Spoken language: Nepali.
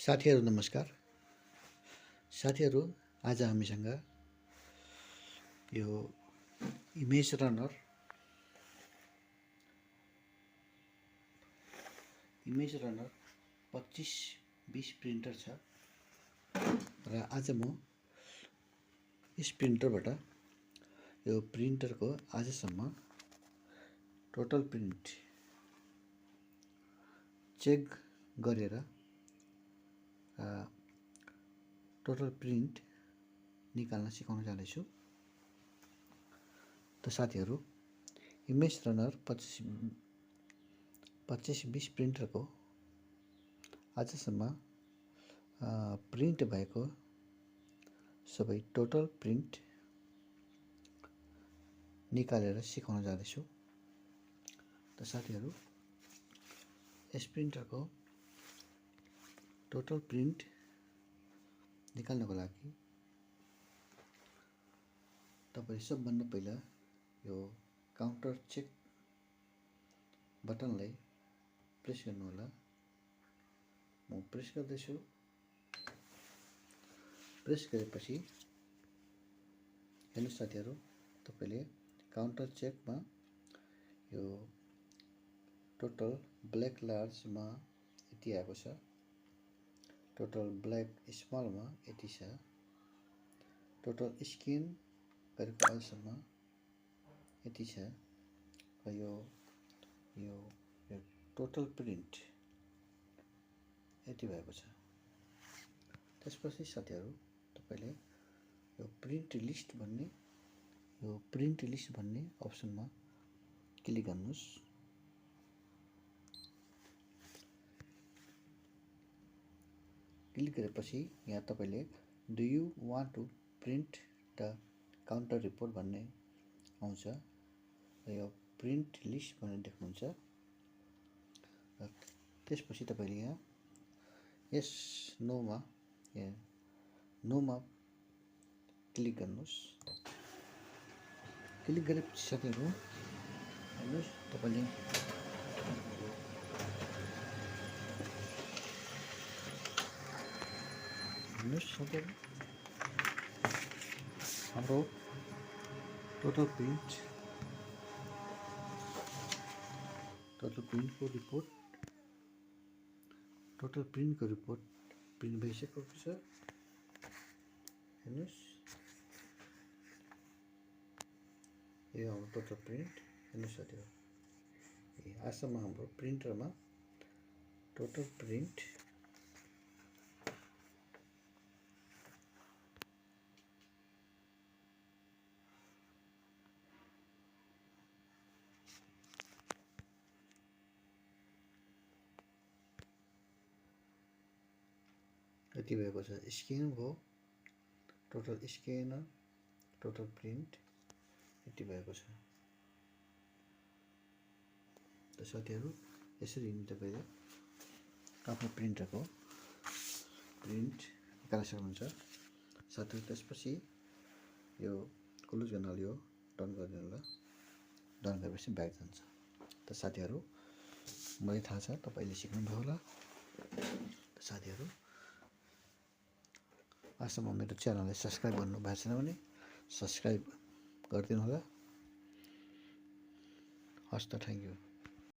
साथीहरू नमस्कार। साथीहरू आज हामीसँग यो इमेज रनर 2520 प्रिन्टर छ र आज म यस प्रिन्टरबाट यो प्रिन्टरको आजसम्म टोटल प्रिन्ट चेक गरेर टोटल प्रिन्ट निकाल्न सिकाउन जाँदैछु। त साथीहरू इमेज रनर 2520 प्रिन्टरको आजसम्म प्रिन्ट भएको सबै टोटल प्रिन्ट निकालेर सिकाउन जाँदैछु। त साथीहरू यस प्रिन्टरको टोटल प्रिन्ट निकाल्नको लागि तपाईले सबभन्दा पहिला यो काउन्टर चेक बटनलाई प्रेस गर्नुहोला। म प्रेस गर्दैछु। प्रेस गरेपछि हेर्नु साथीहरू, तपाईले काउन्टर चेकमा यो टोटल ब्ल्याक लार्जमा यति आएको छ, टोटल ब्ल्याक स्मलमा यति छ, टोटल स्क्यान गरेको अहिलेसम्म यति छ र यो टोटल प्रिन्ट यति भएको छ। त्यसपछि साथीहरू तपाईले यो प्रिन्ट लिस्ट भन्ने अप्सनमा क्लिक गर्नुहोस्। क्लिक गरेपछि यहाँ तपाईले do you want to print the counter report भन्ने आउँछ र यो प्रिन्ट लिस्ट भनेर देख्नुहुन्छ। र त्यसपछि तपाईले यहाँ यस नोमा क्लिक गर्नुहोस्। क्लिक गरेपछि साथीहरू हेर्नुहोस्, तपाईले हाम्रो टोटल प्रिन्टको रिपोर्ट प्रिन्ट भइसकेको छ। हेर्नुहोस्, यो हाम्रो टोटल प्रिन्ट। हेर्नुहोस् साथीहरू, आजसम्म हाम्रो प्रिन्टरमा टोटल प्रिन्ट यति भएको छ। स्क्यान भयो, टोटल स्क्यानर, टोटल प्रिन्ट यति भएको छ। त साथीहरू यसरी नै तपाईले आफ्नो प्रिन्टरको प्रिन्ट निकाल्न सक्नुहुन्छ। साथीहरू त्यसपछि यो क्लोज गर्न यो डन गरिदिनु होला। डन गरेपछि ब्याक जान्छ। त साथीहरू मलाई थाहा छ तपाईले सिक्नुभयो होला। त साथीहरू आजसम्म मेरो च्यानललाई सब्सक्राइब गर्नु भएको छैन भने सब्सक्राइब गरिदिनु होला। हस् त, थ्याङ्क यू।